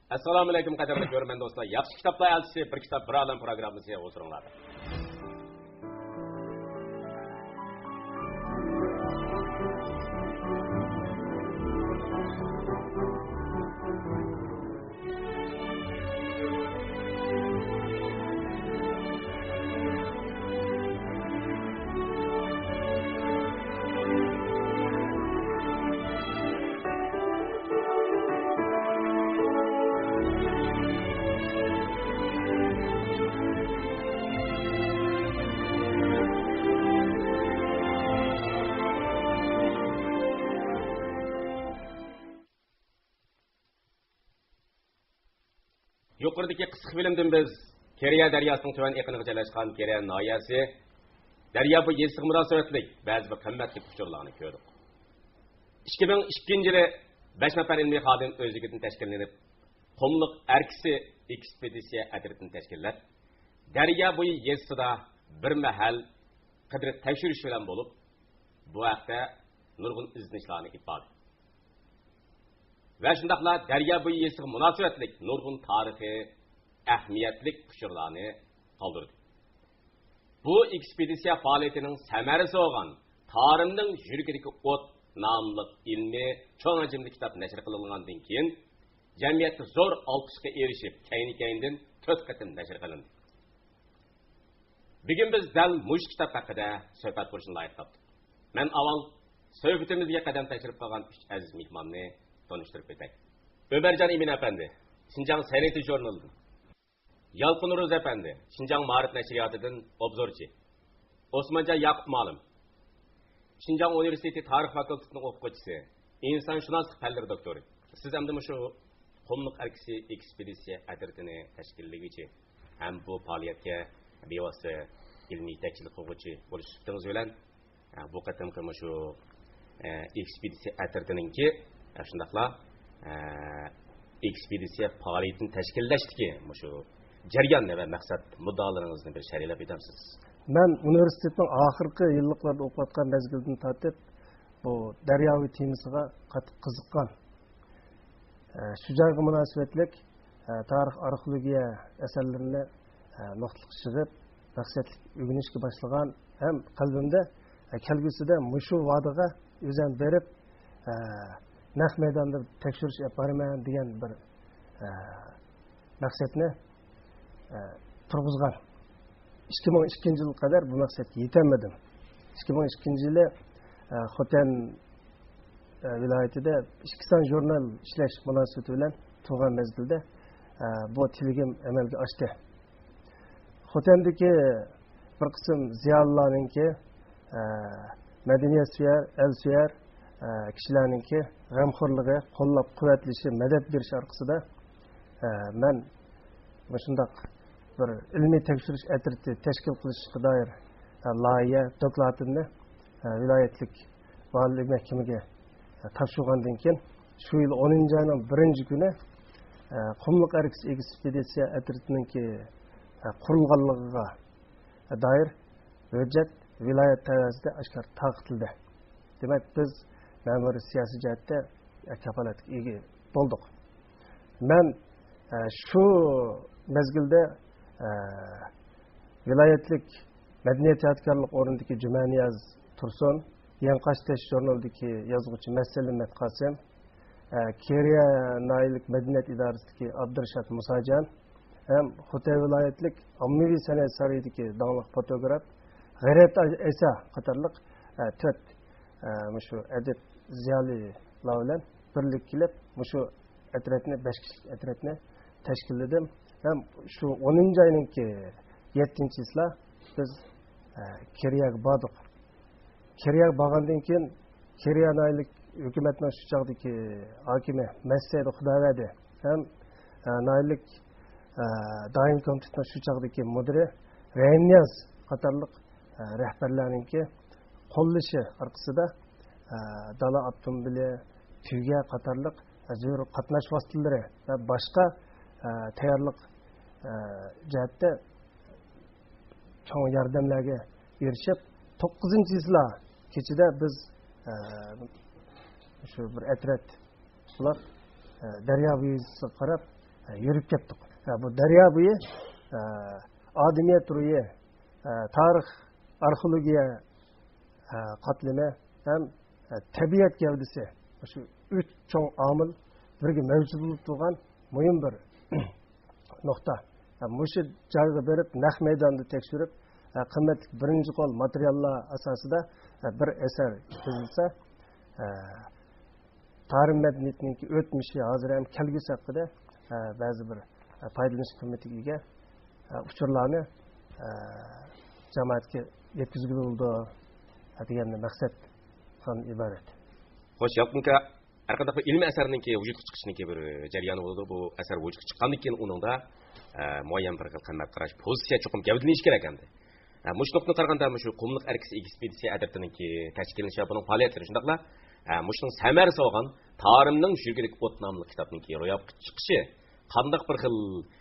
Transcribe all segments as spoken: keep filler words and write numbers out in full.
ئەسسالامۇئەلەيكۇم، قەدىرلىك كۆرۈرمەن دوستلار. ياخشى كىتابلار ئەلچىسى، بىر كىتاب، بىر ئالەم پروگراممىسى ھۇزۇرۇڭلاردا. يۇقىرىدىكى قىسقا فىلىمدىن بىز كېرىيە دەرياسىنىڭ تۆۋەن ئېقىنىغا جايلاشقان كېرىيە ناھىيەسى دەريا بويى يېزىسىغا مۇناسىۋەتلىك بەزى بىر قىممەتلىك ئۇچۇرلارنى كۆردۇق. ئىككى مىڭ ئىككىنچى يىلى بەش نەپەر ئىلمىي خادىم ئۆزلۈكىدىن تەشكىللىنىپ، قۇملۇق ئەركىسى ئېكسپېدىتسىيە ئەترىتىنى تەشكىللەپ، دەريا بويى يېزىسىدا بىر مەھەل قىدىرىپ تەكشۈرۈش بىلەن بولۇپ، بۇ ھەقتە نۇرغۇن ئىزدىنىشلارنى ئېلىپ باردى. ۋە شۇنداقلا دەريا بويى يېزىسىغا مۇناسىۋەتلىك نۇرغۇن تارىخىي ئەھمىيەتلىك ئۇچۇرلارنى قالدۇردى. بۇ ئېكسپېدىتسىيە پائالىيىتىنىڭ سەمەرىسى بولغان تارىمنىڭ يۈرىكىدىكى ئوت ناملىق ئىلمىي چوڭ ھەجىملىك كىتاب نەشر قىلىنغاندىن كېيىن، جەمئىيەتتە زور ئالقىشقا ئېرىشىپ، كەينى-كەينىدىن تۆت قېتىم نەشر قىلىندى. بۈگۈن بىز دەل مۇشۇ كىتاب ھەققىدە سۆھبەت قۇرۇشنى لايىق تاپتۇق. مەن ئاۋۋال سۆھبىتىمىزگە قەدەم تەشرىپ قىلغان ئۈچ ئەزىز مېھماننى تونۇشتۇرۇپ ئۆتەي. ئۆمەرجان ئىمىن ئەپەندى، شىنجاڭ سەنئىتى ژۇرنىلىدىن. يالقۇن روزى ئەپەندى، شىنجاڭ مائارىپ نەشرىياتىدىن ئوبزورچى. ئوسمانجان ياقۇپ مۇئەللىم، شىنجاڭ ئۇنىۋېرسىتېتى تارىخ فاكۇلتېتىنىڭ ئوقۇغۇچىسى، ئىنسانشۇناسلىق پەنلىرى دوكتورى. سىز ئەمدى مۇشۇ قۇملۇق ئەركىسى ئېكسپېدىتسىيە ئەترىتىنى تەشكىللىگۈچى ھەم بۇ پائالىيەتكە بىۋاسىتە ئىلمىي يېتەكچىلىك قىلغۇچى بولۇش سۈپىتىڭىز بىلەن، بۇ قېتىمقى مۇشۇ، ئە، ئېكسپېدىتسىيە ئەترىتىنىڭكى، ئە، شۇنداقلا، ئە، ئېكسپېدىتسىيە پائالىيىتىنى تەشكىللەشتىكى مۇشۇ جەريان ۋە مەقسەت مۇددىئالىرىڭىزنى بىر شەرھلەپ ئۆتەمسىز؟ مەن ئۇنىۋېرسىتېتنىڭ ئاخىرقى يىللىقلىرىدا ئوقۇۋاتقان مەزگىلدىن تارتىپ بۇ دەريا بويى تېمىسىغا قاتتىق قىزىققان. ئە، شۇ جايغا مۇناسىۋەتلىك، ئە، تارىخ، ئارخېئولوگىيە ئەسەرلىرىنى، ئە، نۇقتىلىق يىغىپ، مەقسەتلىك ئۆگىنىشكە باشلىغان ھەم قەلبىمدە، ئە، كەلگۈسىدە مۇشۇ ۋادىغا ئۆزۈم بېرىپ، ئە، نەق مەيداندا تەكشۈرۈش ئېلىپ بارىمەن دېگەن بىر، ئە، مەقسەتنى، ئە، تۇرغۇزغان. ئىككى مىڭ ئىككىنچى يىلغا قەدەر بۇ مەقسەتكە يېتەلمىدىم. ئىككى مىڭ ئىككىنچى يىلى، ئە، خوتەن، ئە، ۋىلايىتىدە ئىككى سان ژۇرنال ئىشلەش مۇناسىۋىتى بىلەن تۇرغان مەزگىلدە، ئە، بۇ تىلىكىم ئەمەلگە ئاشتى. خوتەندىكى بىر قىسىم زىيالىيلارنىڭكى، ئە، مەدەنىيەتسۆيەر، ئەلسۆيەر، ئە، كىشىلەرنىڭكى غەمخورلۇقى، قوللاپ قۇۋۋەتلىشى، مەدەت بېرىشى ئارقىسىدا، ئە، مەن مۇشۇنداق بىر ئىلمىي تەكشۈرۈش ئەترىتى تەشكىل قىلىشقا دائىر، ئە، لايىھە، دوكلاتىمنى، ئە، ۋىلايەتلىك ۋالىي مەھكىمىگە، ئە، تاپشۇرغاندىن كېيىن، شۇ يىل ئونىنچى ئاينىڭ بىرىنچى كۈنى، ئە، قۇملۇق ئەركىسى ئېكسپېدىتسىيە ئەترىتىنىڭكى، ئە، قۇرۇلغانلىقىغا دائىر ھۆججەت ۋىلايەت تەۋەسىدە ئاشكارا تارقىتىلدى. دېمەك، بىز مەمۇرىي سىياسىي جەھەتتە كاپالەتكە ئىگە بولدۇق. مەن، ئە، شۇ مەزگىلدە، ئە، ۋىلايەتلىك مەدەنىيەت يادىكارلىق ئورنىدىكى جۈمەنىياز تۇرسۇن، يېڭىقاشتېش ژۇرنىلىدىكى يازغۇچى مەسلىمەت قاسىم، ئە، كېرىيە ناھىيەلىك مەدەنىيەت ئىدارىسىدىكى ئابدۇرېشات مۇساجان ھەم خوتەن ۋىلايەتلىك ئاممىۋى سەنئەت سارىيىدىكى داڭلىق فوتوگراف غەيرەت ئەيسا قاتارلىق، ئە، تۆت، ئە، مۇشۇ ئەدىب زىيالىيلار بىلەن بىرلىككە كېلىپ، مۇشۇ ئەترەتنى، بەش كىشىلىك ئەترەتنى تەشكىللىدىم. ھەم شۇ ئونىنچى ئاينىڭكى يەتتىنچى چىسلا بىز، ئە، كېرىيەگە باردۇق. كېرىيەگە بارغاندىن كېيىن، كېرىيە ناھىيەلىك ھۆكۈمەتنىڭ شۇ چاغدىكى ھاكىمى مەسسەيدە خۇداۋەردى ھەم، ئە، ناھىيەلىك، ئە، دائىمىي كومىتېتنىڭ شۇ چاغدىكى مۇدىرى رەھىمنىياز قاتارلىق، ئە، رەھبەرلەرنىڭكى قوللىشى ئارقىسىدا، ئە، دالا ئاپتوموبىلى، تۈگە قاتارلىق، ئە، زۆرۈر قاتناش ۋاسىتىلىرى ۋە باشقا، ئە، تەييارلىق، ئە، جەھەتتە چوڭ ياردەملەرگە ئېرىشىپ، توققۇزىنچى چىسلا كېچىدە بىز، ئە، شۇ بىر ئەترەت بولۇپ، ئە، دەريا بويىسىغا قاراپ، يۈرۈپ كەتتۇق. بۇ دەريا بويى، ئادەمىيەت روھى، تارىخ، ئارخېئولوگىيە قاتلىمى ھەم تەبىئەت گەۋدىسى، مۇشۇ ئۈچ چوڭ ئامىل بىرگە مەۋجۇت بولۇپ تۇرغان مۇھىم بىر نۇقتا. مۇشۇ جايغا بېرىپ، نەق مەيداندا تەكشۈرۈپ، قىممەتلىك بىرىنچى قول ماتېرىياللار ئاساسىدا بىر ئەسەر يېزىلسا، تارىم مەدەنىيىتىنىڭكى ئۆتمۈشى، ھازىر ھەم كەلگۈسى ھەققىدە، ئە، بەزى بىر، ئە، پايدىلىنىش قىممىتىگە ئىگە، ئە، ئۇچۇرلارنى، ئە، جامائەتكە يەتكۈزگىلى بولىدۇ، ئە، دېگەننى مەقسەتتىن ئىبارەت. خوش، يالقۇن ئاكا، ھەر قانداق بىر ئىلمىي ئەسەرنىڭكى ۋۇجۇدقا چىقىشىنىڭكى بىر جەريانى بولىدۇ. بۇ ئەسەر ۋۇجۇدقا چىققاندىن كېيىن ئۇنىڭدا، ئە، مۇئەييەن بىر خىل قىممەت قاراش، پوزىتسىيە چوقۇم گەۋدىلىنىشى كېرەك ئەمدى. ھە، مۇشۇ نۇقتىدىن قارىغاندا، مۇشۇ قۇملۇق ئەركىسى ئېكسپېدىتسىيە ئەترىتىنىڭكى تەشكىللىنىشى ۋە بۇنىڭ پائالىيەتلىرى شۇنداقلا، ھە، مۇشۇنىڭ سەمەرىسى بولغان تارىمنىڭ يۈرىكىدىكى ئوت ناملىق كىتابنىڭكى روياپقا چىقىشى قانداق بىر خىل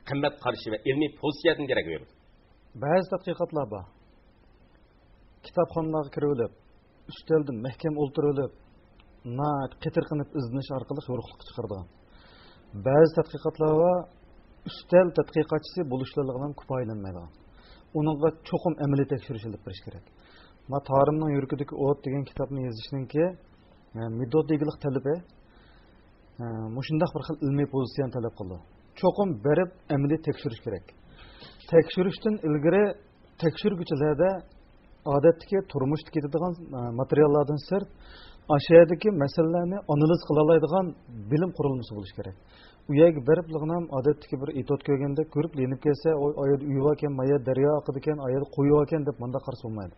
قىممەت قارىشى ۋە ئىلمىي پوزىتسىيەدىن دېرەك بېرىدۇ؟ بەزى تەتقىقاتلار بار. كىتابخانىلارغا كىرىۋېلىپ، ئۈستەلدە مەھكەم ئولتۇرۇۋېلىپ، ناھايىتى قېتىرقىنىپ ئىزدىنىش ئارقىلىق يورۇقلۇققا چىقىرىدىغان. بەزى تەتقىقاتلار بار، ئۈستەل تەتقىقاتچىسى بولۇشلىرىغا كۇپايىلەنمەيدىغان. ئۇنىڭغا چوقۇم ئەمەلىي تەكشۈرۈش ئېلىپ بېرىش كېرەك. ما تارىمنىڭ يۈرىكىدىكى ئوت دېگەن كىتابنى يېزىشنىڭكى، ئە، مېتودىكىلىق تەلىپى، ئە، مۇشۇنداق بىر خىل ئىلمىي پوزىتسىيەنى تەلەپ قىلىدۇ. چوقۇم بېرىپ ئەمەلىي تەكشۈرۈش كېرەك. تەكشۈرۈشتىن ئىلگىرى تەكشۈرگۈچىلەردە ئادەتتىكى تۇرمۇشتا كېتىدىغان، ئە، ماتېرىياللاردىن سىرت، ئاشۇ يەردىكى مەسىلىلەرنى ئانالىز قىلالايدىغان بىلىم قۇرۇلمىسى بولۇشى كېرەك. ئۇ يەرگە بېرىپلىغىنام ئادەتتىكى بىر ئېتوت كۆرگەندەك كۆرۈپ يېنىپ كەلسە، ئۇ، ئا يەردە ئۆي باركەن، ما يەردە دەريا ئاقىدىكەن، ئا يەردە قويۇ باركەن دەپ مۇنداق قارىسا بولمايدۇ.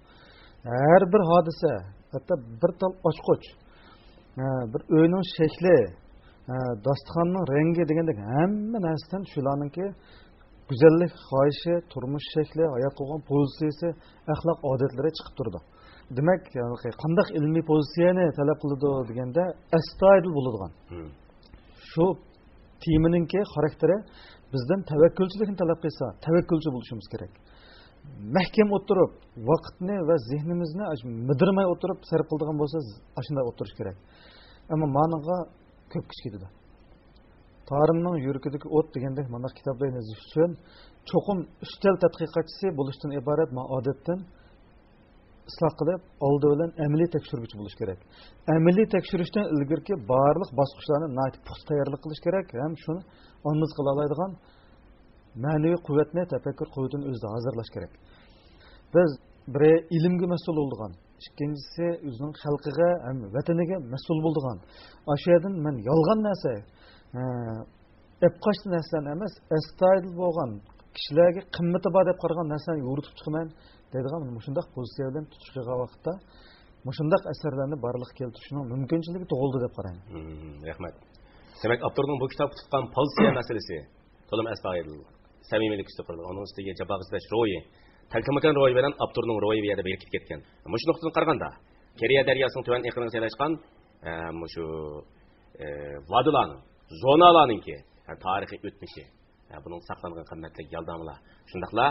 ھەر بىر ھادىسە، ھەتتا بىر تال ئاچقۇچ، ھە، بىر ئۆينىڭ شەكلى، ھە، داستىخاننىڭ رەڭگى دېگەندەك ھەممە نەرسىدىن شۇلارنىڭكى گۈزەللىك خاھىشى، تۇرمۇش شەكلى، ھايات قىلغان پوزىتسىيىسى، ئەخلاق ئادەتلىرى چىقىپ تۇرىدۇ. دېمەك، قانداق ئىلمىي پوزىتسىيەنى تەلەپ قىلىدۇ دېگەندە، ئەستايىدىل بولىدىغان. مم. شۇ تېمىنىڭكى خاراكتېرى بىزدىن تەۋەككۈلچىلىكنى تەلەپ قىلسا، تەۋەككۈلچى بولۇشىمىز كېرەك. مەھكەم ئولتۇرۇپ، ۋاقىتنى ۋە زېھنىمىزنى ئاش-، مىدىرماي ئولتۇرۇپ سەرپ قىلىدىغان بولسا، ئاشۇنداق ئولتۇرۇش كېرەك. ئەمما مانىڭغا كۆپ كۈچ كېتىدۇ. تارىمنىڭ يۈرىكىدىكى ئوت دېگەندەك مانداق كىتابلارنى يېزىش ئۈچۈن چوقۇم ئۈستەل تەتقىقاتچىسى بولۇشتىن ئىبارەت ما ئادەتتىن ئىسلاھ قىلىپ، ئالدى بىلەن ئەمەلىي تەكشۈرگۈچى بولۇش كېرەك. ئەمەلىي تەكشۈرۈشتىن ئىلگىرىكى بارلىق باسقۇچلارنى ناھايىتى پۇختا تەييارلىق قىلىش كېرەك ھەم شۇنى ئانالىز قىلالايدىغان مەنىۋى قۇۋۋەتنى، تەپەككۇر قۇۋۋىتىنى ئۆزىدە ھازىرلاش كېرەك. بىز بىرى ئىلىمگە مەسئۇل بولىدىغان، ئىككىنچىسى ئۆزىنىڭ خەلقىگە ھەم ۋەتىنىگە مەسئۇل بولىدىغان. ئاشۇ يەردىن مەن يالغان نەرسە، ئە، ئەپ قاچتى نەرسىلەرنى ئەمەس، ئەستايىدىل بولغان، كىشىلەرگە قىممىتى بار دەپ قارىغان نەرسىلەرنى يورۇتۇپ چىقىمەن دەيدىغان مۇشۇنداق پوزىتسىيە بىلەن تۇتۇش قىلغان ۋاقىتتا، مۇشۇنداق ئەسەرلەرنى بارلىققا كەلتۈرۈشنىڭ مۇمكىنچىلىكى تۇغۇلدى دەپ قارايمەن. مم، رەھمەت. دېمەك، ئاپتورنىڭ بۇ كىتابقا تۇتقان پوزىتسىيە مەسىلىسى تولىمۇ ئەستايىدىل، سەمىمىيلىك ئۈستىدە قۇرۇلغان. ئۇنىڭ ئۈستىگە جاپاغا چىداش روھى، تەكلىماكان روھى بىلەن ئاپتورنىڭ روھى بۇ يەردە بىرىكىپ كەتكەن. مۇشۇ نۇقتىدىن قارىغاندا، كېرىيە دەرياسىنىڭ تۆۋەن ئېقىنىغا جايلاشقان، ئە، مۇشۇ، ئە، ۋادىلارنىڭ، زونالارنىڭكى، ئە، تارىخىي ئۆتمۈشى، ئە، بۇنىڭ ساقلانغان قىممەتلىك يالدامىلار، شۇنداقلا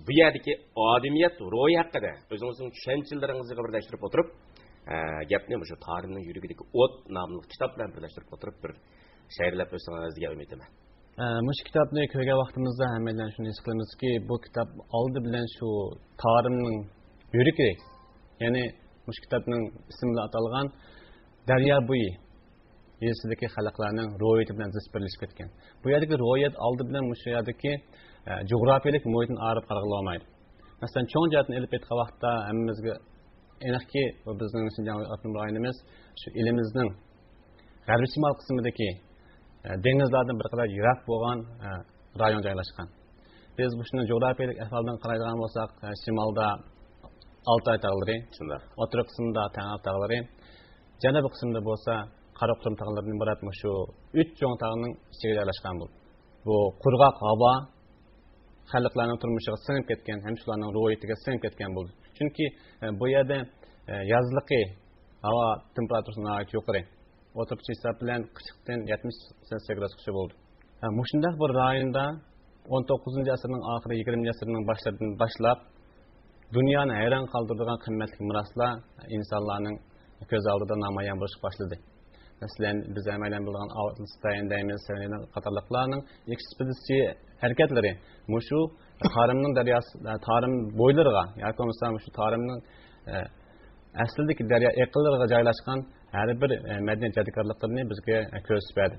بۇ يەردىكى ئادىمىيەت روھى ھەققىدە ئۆزىڭىزنىڭ چۈشەنچىلىرىڭىزنى بىرلەشتۈرۈپ ئوتتۇرىغا، ئە، گەپنى مۇشۇ تارىمنىڭ يۈرىكىدىكى ئوت ناملىق كىتاب بىلەن بىرلەشتۈرۈپ ئوتتۇرۇپ بىر شەرھلەپ ئۆتسىڭىز دېگەن ئۈمىدتىمەن. ئە، مۇشۇ كىتابنى كۆرگەن ۋاقتىمىزدا ھەممەيلەن شۇنى ھېس قىلىمىزكى، بۇ كىتاب ئالدى بىلەن شۇ تارىمنىڭ يۈرىكى، يەنى مۇشۇ كىتابنىڭ ئىسمى بىلەن ئاتالغان دەريا بويى يېزىسىدىكى خەلقلەرنىڭ روھىيىتى بىلەن زىچ بىرلىشىپ كەتكەن. بۇ يەردىكى روھىيەت ئالدى بىلەن مۇشۇ يەردىكى، ئە، جۇغراپىيەلىك مۇھىتتىن ئايرىپ قارىغىلى بولمايدۇ. مەسىلەن، چوڭ جەھەتتىن ئېلىپ ئېيتقان ۋاقىتتا ھەممىمىزگە ئېنىقكى، بۇ بىزنىڭ شىنجاڭ ئاپتونوم رايونىمىز شۇ ئېلىمىزنىڭ غەربىي شىمال قىسمىدىكى، ئە، دېڭىزلاردىن بىر قەدەر يىراق بولغان، ئە، رايون جايلاشقان. بىز مۇشۇنىڭ جۇغراپىيەلىك ئەھۋالىدىن قارايدىغان بولساق، ئە، شىمالدا ئالتاي تاغلىرى، شۇنداق. ئوتتۇرا قىسمىدا تەڭرى تاغلىرى، جەنۇبىي قىسمىدا بولسا قاراقۇرۇم تاغلىرىدىن ئىبارەت مۇشۇ ئۈچ چوڭ تاغنىڭ ئىچىگە جايلاشقان بۇ. بۇ قۇرغاق ھاۋا خەلقلەرنىڭ تۇرمۇشىغا سىڭىپ كەتكەن ھەم شۇلارنىڭ روھىيىتىگە سىڭىپ كەتكەن بولدى. چۈنكى، ئە، بۇ يەردە، ئە، يازلىقى ھاۋا تېمپېراتۇرىسى ناھايىتى يۇقىرى. ئوتتۇرىچە ھېساب بىلەن قىرىقتىن يەتمىش سېلسىيەس گرادۇسقىچە بولدى. ھە، مۇشۇنداق بىر رايوندا ئون توققۇزىنچى ئەسىرنىڭ ئاخىرى، يىگىرمىنچى ئەسىرنىڭ باشلىرىدىن باشلاپ دۇنيانى ھەيران قالدۇرىدىغان قىممەتلىك مىراسلار ئىنسانلارنىڭ كۆز ئالدىدا نامايان بولۇشقا باشلىدى. مەسىلەن، بىز ھەممەيلەن بىلىدىغان ئالتىنستاين دەيمىز، سېرېنا قاتارلىقلارنىڭ ئېكسپېدىتسىيە ھەرىكەتلىرى مۇشۇ تارىمنىڭ دەرياسى، تارىم بويلىرىغا ياكى بولمىسا مۇشۇ تارىمنىڭ، ئە، ئەسلىدىكى دەريا ئېقىنلىرىغا جايلاشقان ھەر بىر، ئە، مەدەنىيەت يادىكارلىقلىرىنى بىزگە، ئە، كۆرسىتىپ بەردى.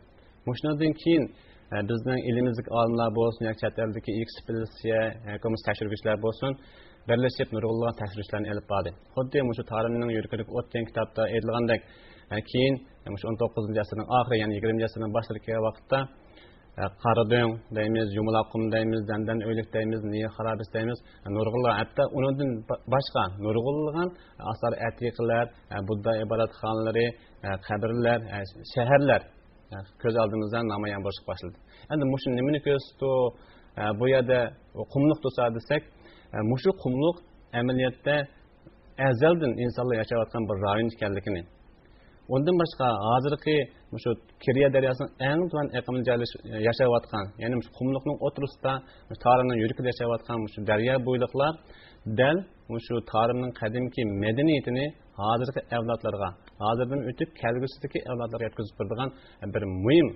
مۇشۇنىڭدىن كېيىن، ئە، بىزنىڭ ئېلىمىزدىكى ئالىملار بولسۇن ياكى چەت ئەلدىكى ئېكسپېدىتسىيە ياكى بولمىسا تەكشۈرگۈچىلەر بولسۇن، بىرلىشىپ نۇرغۇنلىغان تەكشۈرۈشلەرنى ئېلىپ باردى. خۇددى مۇشۇ تارىمنىڭ يۈرىكىدىكى ئوت دېگەن كىتابتا ئېيتىلغاندەك، ئە، كېيىن مۇشۇ ئون توققۇزىنچى ئەسىرنىڭ ئاخىرى، يەنى يىگىرمىنچى ئەسىرنىڭ باشلىرىغا كەلگەن ۋاقىتتا، ئە، قارادۆڭ دەيمىز، يۇمىلاق قۇم دەيمىز، دەندەن ئۆيلۈك دەيمىز، نىيە خارابىسى دەيمىز، نۇرغۇنلىغان، ھەتتا ئۇنىڭدىن با-، باشقا نۇرغۇنلىغان ئاسار ئەتىقىلەر، ئە، بۇددا ئىبادەتخانىلىرى، ئە، قەبرىلەر، ئە، شەھەرلەر، ئە، كۆز ئالدىمىزدا نامايان بولۇشقا باشلىدى. ئەمدى مۇشۇ نېمىنى كۆرسىتىدۇ؟ ئە، بۇ يەردە قۇملۇق تۇرسا دېسەك، ئە، مۇشۇ قۇملۇق ئەمەلىيەتتە ئەزەلدىن ئىنسانلار ياشاۋاتقان بىر رايون ئىكەنلىكىنى، ئۇندىن باشقا، ھازىرقى مۇشۇ كېرىيە دەرياسىنىڭ ئەڭ تۆۋەن ئېقىمىدا جايلىش-، ياشاۋاتقان، يەنى مۇشۇ قۇملۇقنىڭ ئوتتۇرىسىدا، مۇشۇ تارىمنىڭ يۈرىكىدە ياشاۋاتقان مۇشۇ دەريا بويلۇقلار دەل مۇشۇ تارىمنىڭ قەدىمكى مەدەنىيىتىنى ھازىرقى ئەۋلادلارغا، ھازىردىن ئۆتۈپ كەلگۈسىدىكى ئەۋلادلارغا يەتكۈزۈپ بېرىدىغان بىر مۇھىم،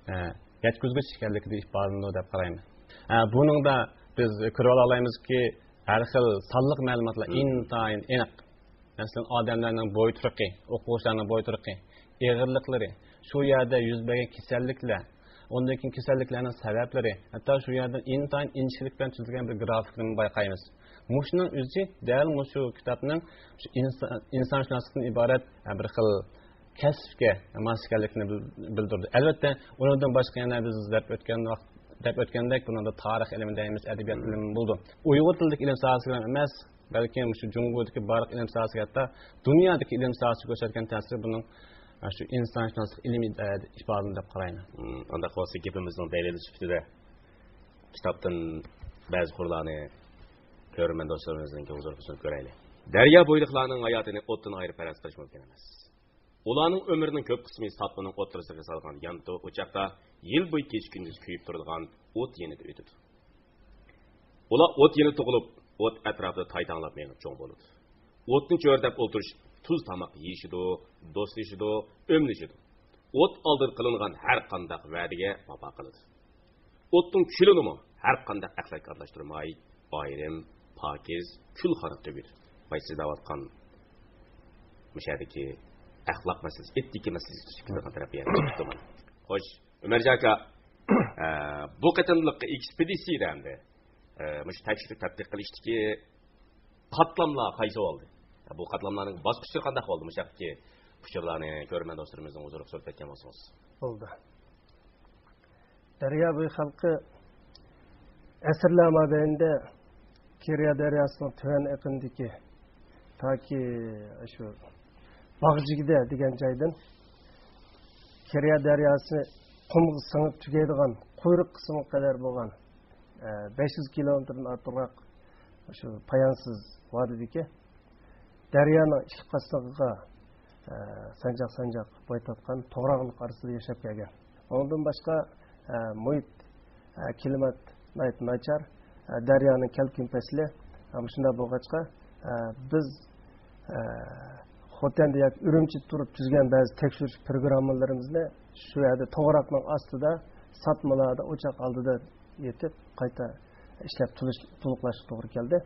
ئە، يەتكۈزگۈچ ئىكەنلىكىدە ئىپادىلىنىدۇ دەپ قارايمەن. ئە، بۇنىڭدا بىز كۆرۈۋالالايمىزكى، ھەر خىل سانلىق مەلۇماتلار مم. ئىنتايىن ئېنىق. مەسىلەن، ئادەملەرنىڭ بوي تۇرقى، ئوقۇغۇچىلارنىڭ بوي تۇرقى، ئېغىرلىقلىرى، شۇ يەردە يۈز بەرگەن كېسەللىكلەر، ئۇندىن كېيىن كېسەللىكلەرنىڭ سەۋەبلىرى، ھەتتا شۇ يەردىن ئىنتايىن ئىنچىكىلىك بىلەن تۈزۈلگەن بىر گرافىكنى بايقايمىز. مۇشۇنىڭ ئۆزى دەل مۇشۇ كىتابنىڭ شۇ ئىنسا-، ئىنسانشۇناسلىقتىن ئىبارەت، ئە، بىر خىل كەسىپكە ماس ئىكەنلىكىنى بىل-، بىلدۈرىدۇ. ئەلۋەتتە، ئۇنىڭدىن باشقا يەنە بىز دەپ ئۆتكەن ۋاقىت، دەپ ئۆتكەندەك، بۇنىڭدا تارىخ ئىلمى دەيمىز، ئەدەبىيات ئىلمى بولىدۇ. ئۇيغۇر تىلىدىكى ئىلىم ساھەسىگە ئەمەس، بەلكى مۇشۇ جۇڭگودىكى بارلىق ئىلىم ساھەسىگە، ھەتتا دۇنيادىكى ئىلىم ساھەسىگە كۆرسەتكەن تەسىرى بۇنىڭ، ئە، شۇ ئىنسانشۇناسلىق ئىلمى، ئە، ئىپادىلىنىدۇ دەپ قارايمەن. مم، ئانداق بولسا گېپىمىزنىڭ دەلىلى سۈپىتىدە كىتابتىن بەزى قۇرلارنى كۆرۈرمەن دوستلىرىمىزنىڭكى ھۇزۇرىغا سۇنۇپ كۆرەيلى. دەريا بويلۇقلارنىڭ ھاياتىنى ئوتتىن ئايرىپ پەرەز قىلىش مۇمكىن ئەمەس. ئۇلارنىڭ ئۆمرىنىڭ كۆپ قىسمى ساتمىنىڭ ئوتتۇرىسىغا سالغان يانتۇ ئوچاقتا يىل بويى كېچە-كۈندۈز كۆيۈپ تۇرىدىغان ئوت يېنىدا ئۆتىدۇ. ئۇلار ئوت يېنىدا تۇغۇلۇپ، ئوت ئەتراپىدا تايتاڭلاپ مېڭىپ چوڭ بولىدۇ. ئوتنى چۆرىدەپ ئولتۇرۇش تۇز تاماق يېيىشىدۇ، دوستلىشىدۇ، ئۆملىشىدۇ. ئوت ئالدىدا قىلىنغان ھەر قانداق ۋەدىگە ۋاپا قىلىدۇ. ئوتنىڭ كۈلىنىمۇ ھەر قانداق ئەخلەتكە ئارىلاشتۇرماي، ئايرىم، پاكىز، كۈل خاراب تۆگىدى. بايا سىز دەۋاتقان مۇشۇ يەردىكى ئەخلاق مەسىلىسى، ئېتىكا مەسىلىسى تۈزۈپ كېلىدىغان تەرەپ يەنە. خوش، ئۆمەرجان ئاكا، ئە، بۇ قېتىملىق ئېكسپېدىتسىيىدە ئەمدى، ئە، مۇشۇ تەكشۈرۈپ تەتقىق قىلىشتىكى قاتلاملار قايسى بولدى؟ بۇ قاتلاملارنىڭ باسقۇچلىرى قانداق بولدى؟ مۇشۇ ھەقتىكى ئۇچۇرلارنى كۆرۈرمەن دوستلىرىمىزنىڭ ھۇزۇرىغا سۇنۇپ كەتكەن بولسىڭىز. بولدى. دەريا بويى خەلقى ئەسىرلەر مابەينىدە كېرىيە دەرياسىنىڭ تۆۋەن ئېقىنىدىكى تاكى شۇ باغجىگىدە دېگەن جايدىن كېرىيە دەرياسى قۇمغا سىڭىپ تۈگەيدىغان قۇيرۇق قىسمىغا قەدەر بولغان، ئە، بەش يۈز كىلومېتىردىن ئارتۇقراق شۇ پايانسىز ۋادىدىكى دەريانىڭ ئىككى قاسنىقىغا، ئە، سانجاق-سانجاق بوي تارتقان توغراقلىق ئارىسىدا ياشاپ كەلگەن. ئۇنىڭدىن باشقا، ئە، مۇھىت، ئە، كىلىمات ناھايىتى ناچار، ئە، دەريانىڭ كەلكۈن پەسلى، ئە، مۇشۇنداق بولغاچقا، ئە، بىز، ئە، خوتەندە ياكى ئۈرۈمچىدە تۇرۇپ تۈزگەن بەزى تەكشۈرۈش پروگراممىلىرىمىزنى شۇ يەردە توغراقنىڭ ئاستىدا، ساتمىلاردا، ئوچاق ئالدىدا يېتىپ، قايتا ئىشلەپ تولۇش-، تولۇقلاشقا توغرا كەلدى.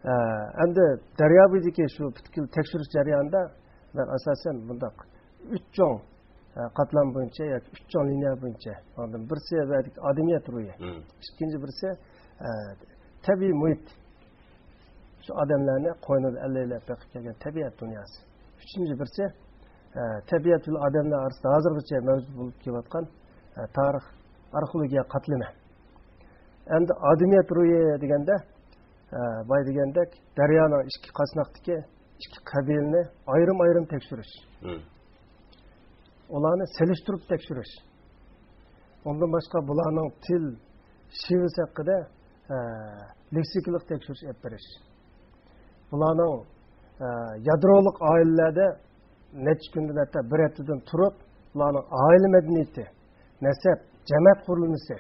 ئە، ئەمدى دەريا بويىدىكى شۇ پۈتكۈل تەكشۈرۈش جەريانىدا مەن ئاساسەن مۇنداق ئۈچ چوڭ، ئە، قاتلام بويىچە ياكى ئۈچ چوڭ لىنىيە بويىچە، ئاندىن بىرسى ۋەدىكى ئادىمىيەت روھى، مم. ئىككىنچى بىرسى، ئە، تەبىئىي مۇھىت. شۇ ئادەملەرنى قوينىدا ئەللەيلەپ بېقىپ كەلگەن تەبىئەت دۇنياسى. ئۈچىنچى بىرسى، ئە، تەبىئەت ۋە ئادەملەر ئارىسىدا ھازىرغىچە مەۋجۇت بولۇپ كېلىۋاتقان، ئە، تارىخ، ئارخېئولوگىيە قاتلىمى. ئەمدى ئادىمىيەت روھى دېگەندە، ئە، بايا دېگەندەك، دەريانىڭ ئىككى قاسناقتىكى ئىككى قەبىلىنى ئايرىم-ئايرىم تەكشۈرۈش. مم. ئۇلارنى سېلىشتۇرۇپ تەكشۈرۈش. ئۇندىن باشقا بۇلارنىڭ تىل، شېۋىسى ھەققىدە، ئە، لېكسىكىلىق تەكشۈرۈش ئېلىپ بېرىش. بۇلارنىڭ، ئە، يادرولۇق ئائىلىلەردە نەچچە كۈندىن، ھەتتا بىر ھەپتىدىن تۇرۇپ، بۇلارنىڭ ئائىلە مەدەنىيىتى، نەسەب، جەمەت قۇرۇلمىسى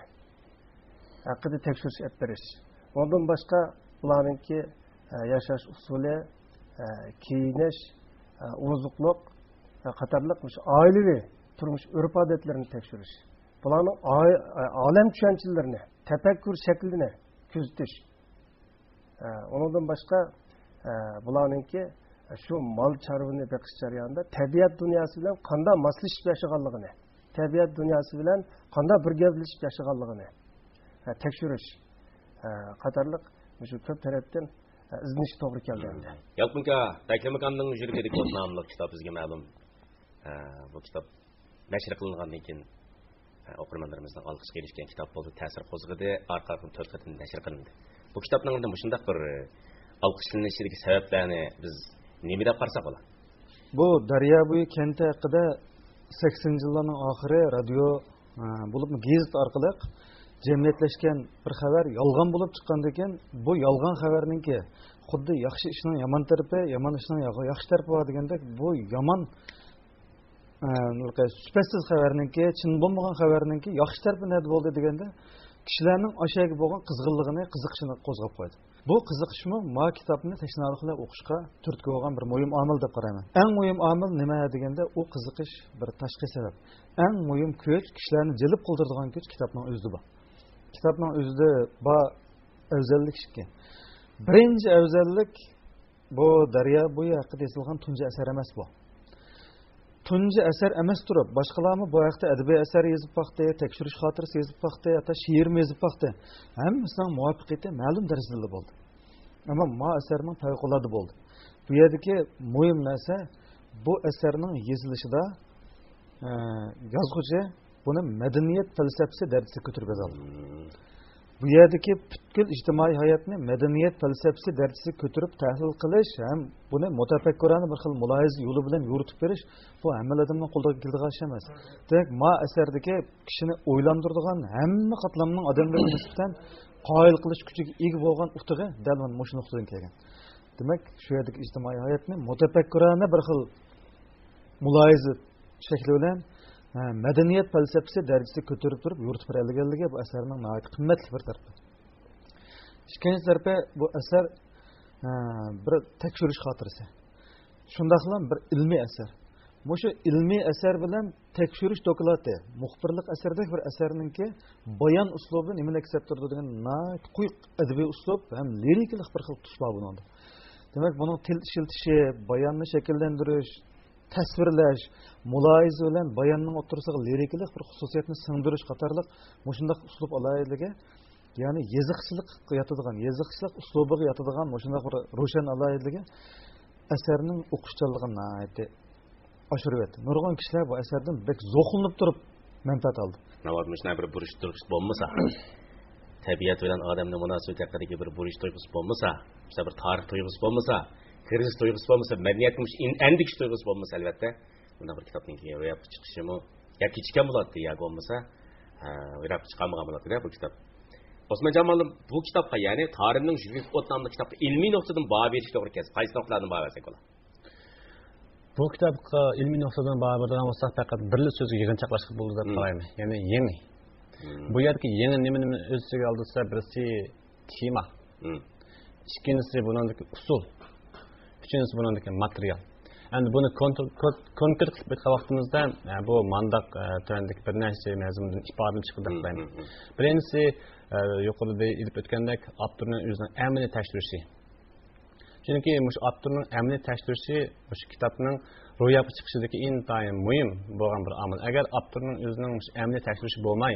ھەققىدە تەكشۈرۈش ئېلىپ بېرىش. ئۇنىڭدىن باشقا بۇلارنىڭكى، ئە، ياشاش ئۇسۇلى، ئە، كىيىنىش، ئە، ئوزۇقلۇق، قاتارلىق مۇشۇ ئائىلىۋى تۇرمۇش ئۆرپ-ئادەتلىرىنى تەكشۈرۈش، بۇلارنىڭ ئا-، ئالەم چۈشەنچىلىرىنى، تەپەككۇر شەكلىنى كۆزىتىش، ئە، ئۇنىڭدىن باشقا، ئە، بۇلارنىڭكى شۇ مال چارۋىنى بېقىش جەريانىدا تەبىئەت دۇنياسى بىلەن قانداق ماسلىشىپ ياشىغانلىقىنى، تەبىئەت دۇنياسى بىلەن قانداق بىر گەۋدىلىشىپ ياشىغانلىقىنى، ئە، تەكشۈرۈش، ئە، قاتارلىق مۇشۇ كۆپ تەرەپتىن، ئە، ئىزدىنىش توغرا كەلدى ئەمدى. يالقۇن ئاكا، تەكلىماكاننىڭ يۈرىكىدىكى ئوت ناملىق كىتاب بىزگە مەلۇم. ئە، بۇ كىتاب نەشر قىلىنغاندىن كېيىن، ئە، ئوقۇرمەنلىرىمىزنىڭ ئالقىشىغا ئېرىشكەن كىتاب بولدى، تەسىر قوزغىدى، ئارقا-ئارقىدىن تۆت قېتىم نەشر قىلىندى. بۇ كىتابنىڭ ئالدىدا مۇشۇنداق بىر، ئە، ئالقىشلىنىشىدىكى سەۋەبلەرنى بىز نېمە دەپ قارىساق بولار؟ بۇ دەريا بويى كەنتى ھەققىدە سەكسىنىنچى يىللارنىڭ ئاخىرى رادىيو، ئە، بولۇپمۇ گېزىت ئارقىلىق جەمئىيەتلەشكەن بىر خەۋەر يالغان بولۇپ چىققاندىكىن، بۇ يالغان خەۋەرنىڭكى خۇددى ياخشى ئىشنىڭ يامان تەرىپى، يامان ئىشنىڭ ياخ-، ياخشى تەرىپى بار دېگەندەك، بۇ يامان، ئە، سۈپەتسىز خەۋەرنىڭكى، چىن بولمىغان خەۋەرنىڭكى ياخشى تەرىپى نەدە بولدى دېگەندە، كىشىلەرنىڭ ئاشۇ يەرگە بولغان قىزغىنلىقىنى، قىزىقىشىنى قوزغاپ قويدى. بۇ قىزىقىشمۇ ما كىتابنى تەشنالىق بىلەن ئوقۇشقا تۈرتكە بولغان بىر مۇھىم ئامىل دەپ قارايمەن. ئەڭ مۇھىم ئامىل نېمە دېگەندە، ئۇ قىزىقىش بىر تاشقى سەۋەب. ئەڭ مۇھىم كۈچ، كىشىلەرنى جەلپ قىلدۇرىدىغان كۈچ كىتابنىڭ ئۆزىدە بار. كىتابنىڭ ئۆزىدە بار ئەۋزەللىك ئىككى. بىرىنچى ئەۋزەللىك، بۇ دەريا بويى ھەققىدە يېزىلغان تۇنجى ئەسەر ئەمەس بۇ. تۇنجى ئەسەر ئەمەس تۇرۇپ، باشقىلارمۇ بۇ ھەقتە ئەدەبىي ئەسەر يېزىپ باقتى، تەكشۈرۈش خاتىرىسى يېزىپ باقتى، ھەتتا شېئىرمۇ يېزىپ باقتى. ھەممىسىنىڭ مۇۋەپپەقىيىتى مەلۇم دەرىجىدىلا بولدى. ئەمما ما ئەسەرنىڭ پەۋقۇلئاددە بولدى. بۇ يەردىكى مۇھىم نەرسە، بۇ ئەسەرنىڭ يېزىلىشىدا، ئە، يازغۇچى بۇنى مەدەنىيەت پەلسەپىسى دەرىجىسىگە كۆتۈرۈپ يازالدى. بۇ يەردىكى پۈتكۈل ئىجتىمائىي ھاياتنى مەدەنىيەت پەلسەپىسى دەرىجىسىگە كۆتۈرۈپ تەھلىل قىلىش ھەم بۇنى مۇتەپەككۇرانە بىر خىل مۇلاھىزە يولى بىلەن يورۇتۇپ بېرىش، بۇ ھەممىلا ئادەمنىڭ قولىدىن كېلىدىغان ئىش ئەمەس. دېمەك، ما ئەسەردىكى كىشىنى ئويلاندۇرىدىغان، ھەممە قاتلامنىڭ ئادەملىرىگە نىسبەتەن قايىل قىلىش كۈچىگە ئىگە بولغان ئۇتۇقى دەل مانا مۇشۇ نۇقتىدىن كەلگەن. دېمەك، شۇ يەردىكى ئىجتىمائىي ھاياتنى مۇتەپەككۇرانە بىر خىل مۇلاھىزە شەكلى بىلەن، ھە، مەدەنىيەت پەلسەپىسى دەرىجىسىگە كۆتۈرۈپ تۇرۇپ يورۇتۇپ بېرەلىگەنلىكى بۇ ئەسەرنىڭ ناھايىتى قىممەتلىك بىر تەرىپى. ئىككىنچى تەرىپى، بۇ ئەسەر، ھە، بىر تەكشۈرۈش خاتىرىسى. شۇنداقلا بىر ئىلمىي ئەسەر. مۇشۇ ئىلمىي ئەسەر بىلەن تەكشۈرۈش دوكلاتى، مۇخبىرلىق ئەسەردەك بىر ئەسەرنىڭكى بايان ئۇسلۇبى نېمىنى ئەكس ئەتتۈرىدۇ دېگەن ناھايىتى قويۇق ئەدەبىي ئۇسلۇب ھەم لىرىكىلىق بىر خىل تۇس بار بۇنىڭدا. دېمەك، بۇنىڭ تىل ئىشلىتىشى، باياننى شەكىللەندۈرۈش، تەسۋىرلەش، مۇلاھىزە بىلەن باياننىڭ ئوتتۇرىسىغا لىرىكىلىق بىر خۇسۇسىيەتنى سىڭدۈرۈش قاتارلىق مۇشۇنداق ئۇسلۇب ئالاھىدىلىكى، يەنى يېزىقچىلىققا ياتىدىغان، يېزىقچىلىق ئۇسلۇبىغا ياتىدىغان مۇشۇنداق بىر روشەن ئالاھىدىلىكى ئەسەرنىڭ ئوقۇشچانلىقىنى ناھايىتى ئاشۇرۇۋەتتى. نۇرغۇن كىشىلەر بۇ ئەسەردىن بەك زوقلىنىپ تۇرۇپ مەنپەئەت ئالدى. ناۋادا مۇشۇنداق بىر بۇرچ تۇيغۇسى بولمىسا، تەبىئەت بىلەن ئادەمنىڭ مۇناسىۋىتى ھەققىدىكى بىر بۇرچ تۇيغۇسى بولمىسا، مۇشۇنداق بىر تارىخ تۇيغۇسى بولمىسا، كىرىزىس تۇيغۇسى بولمىسا، مەدەنىيەتكە مۇشۇ ئەن-، ئەندىكىش تۇيغۇسى بولمىسا، ئەلۋەتتە، بۇنداق بىر كىتابنىڭ روياپقا چىقىشىمۇ يا كېچىككەن بولاتتى، ياكى بولمىسا، ھە، روياپقا چىقالمىغان بولاتتى-دە بۇ كىتاب. ئوسمانجان مۇئەللىم، بۇ كىتابقا، يەنى تارىمنىڭ يۈرىكى ئوت ناملىق كىتابقا ئىلمىي نۇقتىدىن باھا بېرىش توغرا كەلسە، قايسى نۇقتىلاردىن باھا بەرسەك بولار؟ بۇ كىتابقا ئىلمىي نۇقتىدىن باھا بېرىدىغان بولساق، پەقەت بىرلا سۆزگە يىغىنچاقلاشقا بولىدۇ دەپ قارايمەن. يەنى يېڭى. بۇ يەردىكى يېڭى نېمە، نېمىنى ئۆز ئىچىگە ئالدى دېسە، بىرسى تېما. ئىككىنچىسى بۇنىڭدىكى ئۇسۇل. ئۈچىنچىسى بۇنىڭدىكى ماتېرىيال. ئەمدى بۇنى كونتر-، كون-، كونكرېت قىلىپ ئېيتقان ۋاقتىمىزدا، ئە، بۇ مانداق، ئە، تۆۋەندىكى بىر نەچچە مەزمۇندىن ئىپادىلىنىپ چىقىدۇ دەپ قارايمەن. بىرىنچىسى، ئە، يۇقىرىدا ئېلىپ ئۆتكەندەك، ئاپتورنىڭ ئۆزىنىڭ ئەمەلىي تەكشۈرۈشى. چۈنكى مۇشۇ ئاپتورنىڭ ئەمەلىي تەكشۈرۈشى مۇشۇ كىتابنىڭ روياپقا چىقىشىدىكى ئىنتايىن مۇھىم بولغان بىر ئامىل. ئەگەر ئاپتورنىڭ ئۆزىنىڭ مۇشۇ ئەمەلىي تەكشۈرۈشى بولماي،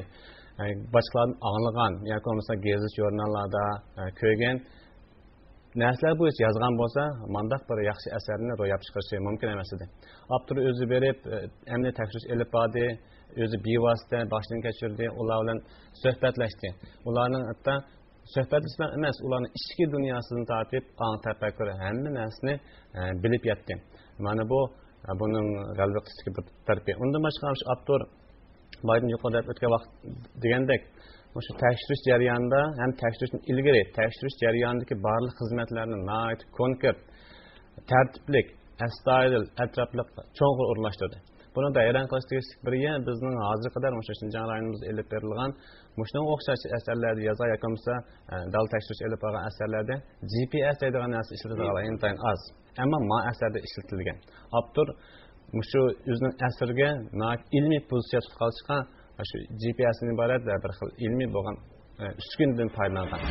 ئە، باشقىلاردىن ئاڭلىغان ياكى بولمىسا گېزىت-ژۇرناللاردا، ئە، كۆرگەن نەرسىلەر بويىچە يازغان بولسا، مانداق بىر ياخشى ئەسەرنى روياپقا چىقىرىشى مۇمكىن ئەمەس ئىدى. ئاپتور ئۆزى بېرىپ، ئە، ئەمەلىي تەكشۈرۈش ئېلىپ باردى، ئۆزى بىۋاسىتە باشتىن كەچۈردى، ئۇلار بىلەن سۆھبەتلەشتى. ئۇلارنىڭ ھەتتا سۆھبەتلىشىش بىلەن ئەمەس، ئۇلارنىڭ ئىچكى دۇنياسىدىن تارتىپ، ئاڭ، تەپەككۇر، ھەممە نەرسىنى، ئە، بىلىپ يەتتى. مانا بۇ، ئە، بۇنىڭ غەلىبە قىلىشتىكى بىر تەرىپى. ئۇندىن باشقا، مۇشۇ ئاپتور بايىدىن يۇقىرىدا دەپ ئۆتكەن ۋاقىت دېگەندەك، مۇشۇ تەكشۈرۈش جەريانىدا ھەم تەكشۈرۈشتىن ئىلگىرى، تەكشۈرۈش جەريانىدىكى بارلىق خىزمەتلەرنى ناھايىتى كونكرېت، تەرتىپلىك، ئەستايىدىل، ئەتراپلىق، چوڭقۇر ئورۇنلاشتۇردى. بۇنىڭدا ھەيران قېلىشلىق بىر يەر، بىزنىڭ ھازىرغا قەدەر مۇشۇ شىنجاڭ رايونىمىزدا ئېلىپ بېرىلغان مۇشۇنىڭغا ئوخشاش ئەسەرلەردە يازغان ياكى بولمىسا، ئە، دەل تەكشۈرۈش ئېلىپ بارغان ئەسەرلەردە جى پىي ئەس دەيدىغان نەرسە ئىشلىتىدىغانلار ئىنتايىن ئاز. ئەمما ما ئەسەردە ئىشلىتىلگەن. ئاپتور مۇشۇ ئۆزىنىڭ ئەسىرىگە ناھايىتى ئىلمىي پوزىتسىيە تۇتقاچقا، شۇ جى پى ئېستىن ئىبارەت ۋە بىر خىل ئىلمىي بولغان، ئە، ئۈسكۈنىدىن پايدىلانغان.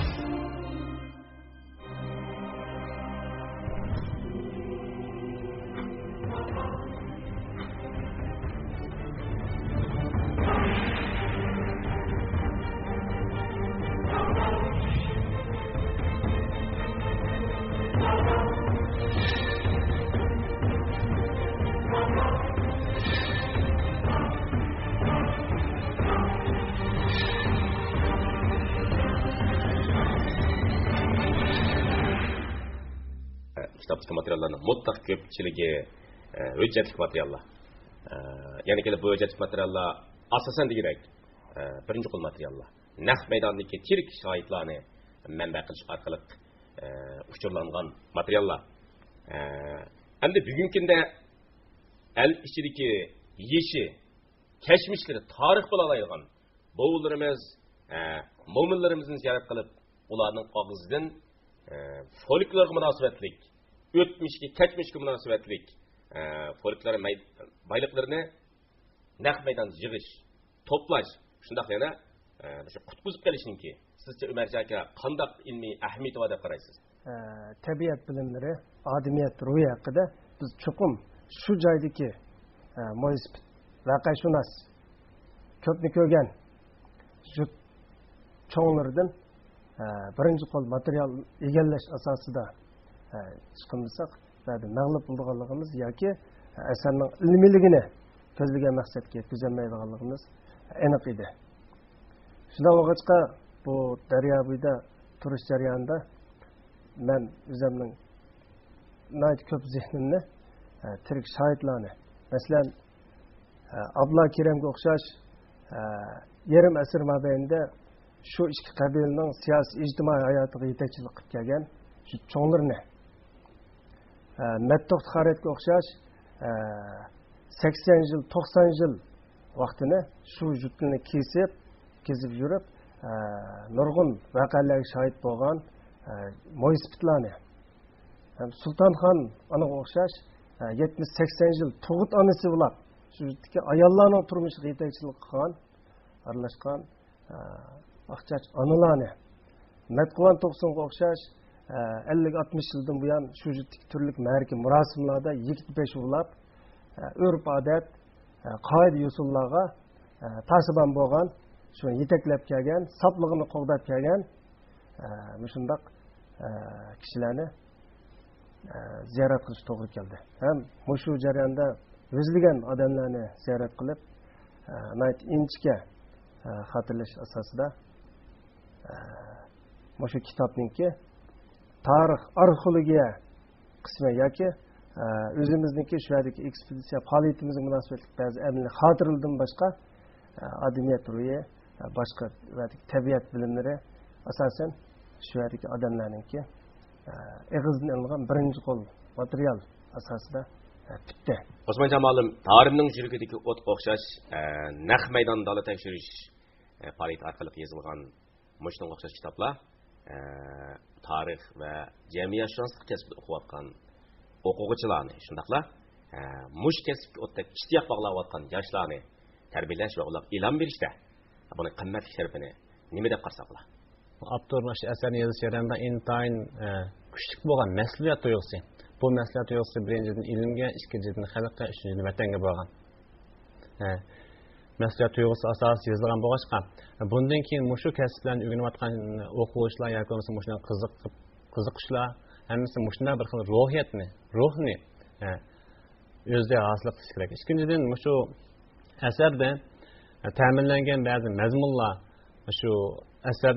كىتابتىكى ماتېرىياللارنىڭ مۇتلەق كۆپچىلىكى، ئە، ھۆججەتلىك ماتېرىياللار. ئە، يەنە كېلىپ بۇ ھۆججەتلىك ماتېرىياللار ئاساسەن دېگۈدەك، ئە، بىرىنچى قول ماتېرىياللار. نەق مەيداندىكى تىرىك شاھىتلارنى مەنبە قىلىش ئارقىلىق، ئە، ئۇچۇرلانغان ماتېرىياللار. ئە، ئەمدى بۈگۈنكى كۈندە ئەل ئىچىدىكى يېشى، كەچمىشلىرى تارىخ بولالايدىغان بوۋىلىرىمىز، ئە، مومىلىرىمىزنى زىيارەت قىلىپ، ئۇلارنىڭ ئاغزىدىن، ئە، فولكلورغا مۇناسىۋەتلىك، ئۆتمۈشكە، كەچمىشكە مۇناسىۋەتلىك، ئە، فولكلور مەي-، بايلىقلىرىنى نەق مەيداندا يىغىش، توپلاش، شۇنداق يەنە، ئە، مۇشۇ قۇتقۇزۇپ قېلىشنىڭكى، سىزچە ئۆمەرجان ئاكا، قانداق ئىلمىي ئەھمىيىتى بار دەپ قارايسىز؟ ئە، تەبىئەت بىلىملىرى، ئادىمىيەت روھى ھەققىدە بىز چوقۇم شۇ جايدىكى، ئە، مويسىپىت، ۋەقەشۇناس، كۆپنى كۆرگەن جۇت چوڭلىرىدىن، ئە، بىرىنچى قول ماتېرىيال ئىگىلەش ئاساسىدا، ئە، ئىش قىلمىساق، بەزىدە مەغلۇپ بولىدىغانلىقىمىز ياكى ئەسەرنىڭ ئىلمىيلىكىنى كۆزلىگەن مەقسەتكە يەتكۈزەلمەيدىغانلىقىمىز ئېنىق ئىدى. شۇنداق بولغاچقا، بۇ دەريا بويىدا تۇرۇش جەريانىدا مەن ئۆزۈمنىڭ ناھايىتى كۆپ زېھنىمنى، ئە، تىرىك شاھىتلارنى، مەسىلەن، ئابلا كېرەمگە ئوخشاش، يېرىم ئەسىر مابەينىدە شۇ ئىككى قەبىلىنىڭ سىياسىي، ئىجتىمائىي ھاياتىغا يېتەكچىلىك قىلىپ كەلگەن شۇ چوڭلىرىنى، مەتتوق خارەتكە ئوخشاش، سەكسەن يىل، توقسان يىل ۋاقتىنى شۇ يۇرتنى كېسىپ، كېزىپ يۈرۈپ، نۇرغۇن ۋەقەلەرگە شاھىت بولغان مويسىپىتلارنى، ھەم سۇلتانخان ئانىغا ئوخشاش، يەتمىش، سەكسەن يىل تۇغۇت ئانىسى بولاپ، شۇ يۇرتتىكى ئاياللارنىڭ تۇرمۇشىغا يېتەكچىلىك قىلغان، ئارىلاشقان، ئە، ئاقچاچ ئانىلارنى، مەتقۇۋان توقسۇنغا ئوخشاش، ئە، ئەللىك، ئاتمىش يىلدىن بۇيان شۇ يۇرتتىكى تۈرلۈك مەرىكە مۇراسىملاردا يىگىت بېشى بولاپ، ئە، ئۆرپ-ئادەت، ئە، قائىدە-يوسۇنلارغا، ئە، پاسىبان بولغان، شۇنى يېتەكلەپ كەلگەن، ساپلىقىنى قوغداپ كەلگەن، ئە، مۇشۇنداق، ئە، كىشىلەرنى ئە، زىيارەت قىلىش توغرا كەلدى. ھەم مۇشۇ جەرياندا يۈزلىگەن ئادەملەرنى زىيارەت قىلىپ، ئە، ناھايىتى ئىنچىكە، ئە، خاتىرىلەش ئاساسىدا، ئە، مۇشۇ كىتابنىڭكى تارىخ، ئارخېئولوگىيە قىسمى ياكى، ئە، ئۆزىمىزنىڭكى شۇ يەردىكى ئېكسپېدىتسىيە پائالىيىتىمىزگە مۇناسىۋەتلىك بەزى ئەمەلىي خاتىرىلىرىدىن باشقا، ئادەمىيەت روھى، باشقا تەبىئەت بىلىملىرى، ئاساسەن، شۇ يەردىكى ئادەملەرنىڭكى، ئېغىزىدىن ئېلىنغان بىرىنچى قول ماتېرىيال ئاساسىدا پۈتتى. ئوسمانجان مۇئەللىم، تارىمنىڭ يۈرىكىدىكى ئوت ئوخشاش، نەق مەيدان دالا تەكشۈرۈش پائالىيىتى ئارقىلىق يېزىلغان مۇشۇنىڭغا ئوخشاش كىتابلار، ئە، تارىخ ۋە جەمئىيەتشۇناسلىق كەسپىدە ئوقۇۋاتقان ئوقۇغۇچىلارنى، شۇنداقلا، ئە، مۇشۇ كەسىپكە ئوتتەك ئىشتىياق باغلاۋاتقان ياشلارنى تەربىيەلەش ۋە ئۇلارغا ئىلھام بېرىشتە بۇنىڭ قىممەتلىك تەرىپىنى نېمە دەپ قارىساق بولار؟ ئاپتورنىڭ شۇ ئەسەرنى يېزىش جەريانىدا ئىنتايىن، ئە، كۈچلۈك بولغان مەسئۇلىيەت تۇيغۇسى. بۇ مەسئۇلىيەت تۇيغۇسى بىرىنچىدىن ئىلىمگە، ئىككىنچىدىن خەلققە، ئۈچىنچىدىن ۋەتەنگە بولغان. ھە، مەسئۇلىيەت تۇيغۇسى ئاساسىدا يېزىلغان بولغاچقا، بۇندىن كېيىن مۇشۇ كەسىپلەرنى ئۆگىنىۋاتقان ئوقۇغۇچىلار ياكى بولمىسا مۇشۇنىڭغا قىزىقىپ، قىزىققۇچىلار ھەممىسى مۇشۇنداق بىر خىل روھىيەتنى، روھنى، ھە، ئۆزىدە ھاسىل قىلىشى كېرەك. ئىككىنچىدىن، مۇشۇ ئەسەردە، ھە، تەمىنلەنگەن بەزى مەزمۇنلار شۇ ئەسەر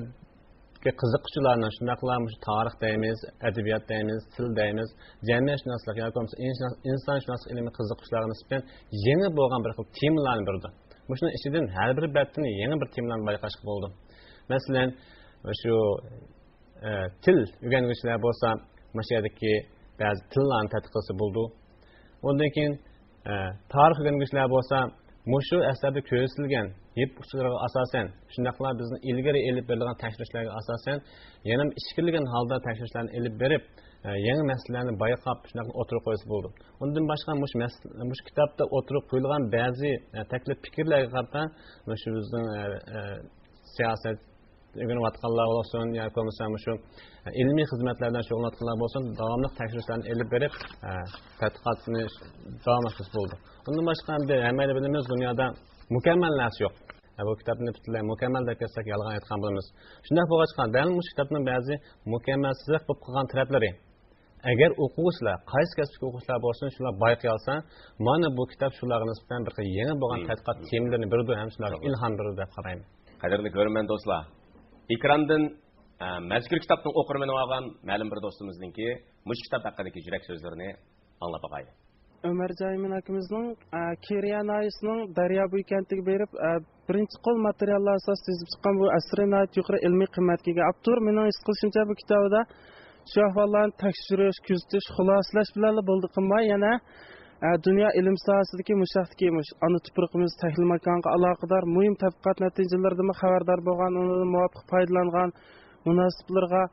قىزىققۇچىلارنىڭ، شۇنداقلا مۇشۇ تارىخ دەيمىز، ئەدەبىيات دەيمىز، تىل دەيمىز، جەمئىيەتشۇناسلىق ياكى بولمىسا ئىنسان-، ئىنسانشۇناسلىق ئىلمى قىزىققۇچىلارغا نىسبەتەن يېڭى بولغان بىر خىل تېمىلارنى بېرىدۇ. مۇشۇنىڭ ئىچىدىن ھەر بىر بەتتىن يېڭى بىر تېمىلارنى بايقاشقا بولىدۇ. مەسىلەن، شۇ، ئە، تىل ئۆگەنگۈچىلەر بولسا، مۇشۇ يەردىكى بەزى تىللارنى تەتقىق قىلسا بولىدۇ. ئۇندىن كېيىن، ئە، تارىخ ئۆگەنگۈچىلەر بولسا، مۇشۇ ئەسەردە كۆرسىتىلگەن يىپ ئۇچۇرلىرىغا ئاساسەن، شۇنداقلا بىزنىڭ ئىلگىرى ئېلىپ بېرىلغان تەكشۈرۈشلەرگە ئاساسەن، يەنە ئىچكىرىلىگەن ھالدا تەكشۈرۈشلەرنى ئېلىپ بېرىپ، ئە، يېڭى مەسىلىلەرنى بايقاپ، شۇنداق ئوتتۇرىغا قويسا بولىدۇ. ئۇندىن باشقا مۇشۇ مەس-، مۇشۇ كىتابتا ئوتتۇرىغا قويۇلغان بەزى، ئە، تەكلىپ پىكىرلەرگە قارىتا مۇشۇ بىزنىڭ، ئە، ئە، سىياسەت ئۆگىنىۋاتقانلار بولسۇن، ياكى بولمىسا مۇشۇ، ئە، ئىلمىي خىزمەتلەر بىلەن شۇغۇللىنىۋاتقانلار بولسۇن، داۋاملىق تەكشۈرۈشلەرنى ئېلىپ بېرىپ، ئە، تەتقىقاتنى داۋام ئەتكۈزسە بولىدۇ. ئۇندىن باشقا ئەمدى ھەممەيلەن بىلىمىز، دۇنيادا مۇكەممەل نەرسە يوق. ھە، بۇ كىتابنى پۈتۈنلەي مۇكەممەل دەپ كەتسەك يالغان ئېيتقان بولىمىز. شۇنداق بولغاچقا، دەل مۇشۇ كىتابنىڭ بەزى مۇكەممەلسىزلىك بولۇپ قالغان تەرەپلىرى، ئەگەر ئوقۇغۇچىلار، قايسى كەسىپتىكى ئوقۇغۇچىلار بولسۇن، شۇلار بايقىيالسا، مانا بۇ كىتاب شۇلارغا نىسبەتەن بىر خىل يېڭى بولغان مم. تەتقىقات تېمىلىرىنى بېرىدۇ ھەم شۇلارغا توغرا. ئىلھام بېرىدۇ دەپ قارايمەن. قەدىرلىك كۆرۈرمەن دوستلار، ئېكراندىن، ئە، مەزكۇر كىتابنىڭ ئوقۇرمىنى بولغان مەلۇم بىر دوستىمىزنىڭكى مۇشۇ كىتاب ھەققىدىكى يۈرەك سۆزلىرىنى ئاڭلاپ باقايلى. ئۆمەر جايمىن ئاكىمىزنىڭ، ئە، كېرىيە ناھىيەسىنىڭ دەريابويى كەنتىگە بېرىپ، ئە، بىرىنچى قول ماتېرىياللار ئاساسىدا يېزىپ چىققان بۇ ئەسىرى ناھايىتى يۇقىرى ئىلمىي قىممەتكە ئىگە. ئاپتور مېنىڭ ھېس قىلىشىمچە بۇ كىتابىدا شۇ ئەھۋاللارنى تەكشۈرۈش، كۆزىتىش، خۇلاسىلەش بىلەنلا بولدى قىلماي، يەنە، ئە، دۇنيا ئىلىم ساھەسىدىكى مۇشۇ ھەقتىكى مۇشۇ ئانا تۇپرىقىمىز، تەھلىل ماكانغا ئالاقىدار مۇھىم تەتقىقات نەتىجىلىرىدىنمۇ خەۋەردار بولغان، ئۇنىڭدىن مۇۋاپىق پايدىلانغان، مۇناسىپلىرىغا،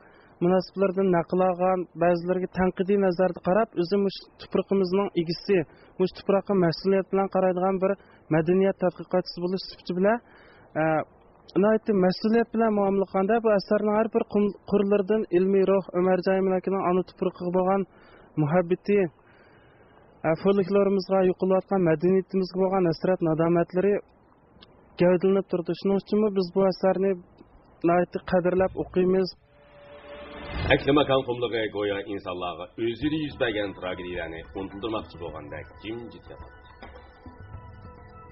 مۇناسىپلىرىدىن نەقىل ئالغان، بەزىلىرىگە تەنقىدىي نەزەردە قاراپ، ئۆزى مۇشۇ تۇپرىقىمىزنىڭ ئىگىسى، مۇشۇ تۇپراققا مەسئۇلىيەت بىلەن قارايدىغان بىر مەدەنىيەت تەتقىقاتچىسى بولۇش سۈپىتى بىلەن، ئە، ناھايىتى مەسئۇلىيەت بىلەن مۇئامىلە قىلغاندا، بۇ ئەسەرنىڭ ھەر بىر قۇم-، قۇرلىرىدىن ئىلمىي روھ، ئۆمەر جايمىن ئاكىنىڭ ئانا تۇپرىقىغا بولغان مۇھەببىتى، ئە، فولكلورىمىزغا، يوقىلىۋاتقان مەدەنىيىتىمىزگە بولغان ھەسرەت، نادامەتلىرى گەۋدىلىنىپ تۇرىدۇ. شۇنىڭ ئۈچۈنمۇ بىز بۇ ئەسەرنى ناھايىتى قەدىرلەپ ئوقۇيمىز. ئەكلىماكان قۇملۇقى گويا ئىنسانلارغا ئۆزىدە يۈز بەرگەن تراگېدىيەلەرنى ئۇنتۇلدۇرماقچى بولغاندەك جىمجىت ياتاتتى.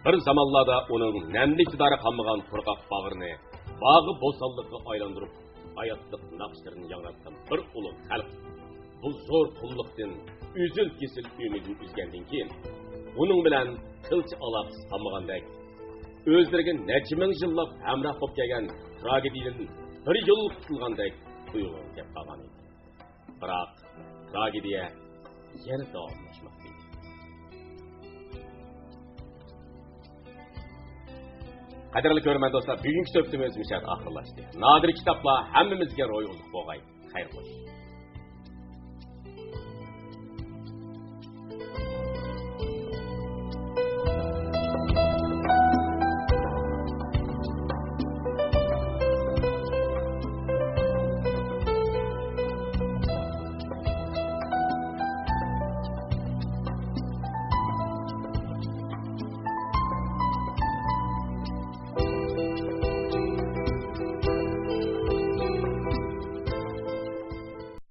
بىر زامانلاردا ئۇنىڭ نەملىك دىدارى قانمىغان قۇرغاق باغرىنى باغۇ بوستانلىققا ئايلاندۇرۇپ، ھاياتلىق ناخشىلىرىنى ياڭراتقان بىر ئۇلۇغ خەلق بۇ زور قۇملۇقتىن ئۈزۈل-كېسىل ئۈمىدىنى ئۈزگەندىن كېيىن، ئۇنىڭ بىلەن قىلچە ئالاقىسى قالمىغاندەك، ئۆزلىرىگە نەچچە مىڭ يىللاپ ھەمراھ بولۇپ كەلگەن تراگېدىيەدىن بىر يوللا قۇتۇلغاندەك تۇيغۇغا كەپ قالغان ئىدى. بىراق، تراگېدىيە يەنە داۋاملاشماقتا ئىدى. قەدىرلىك كۆرۈرمەن دوستلار، بۈگۈنكى سۆھبىتىمىز مۇشۇ يەردە ئاخىرلاشتى. نادىر كىتابلار ھەممىمىزگە روھىي ئوزۇق بولغاي. خەير خوش.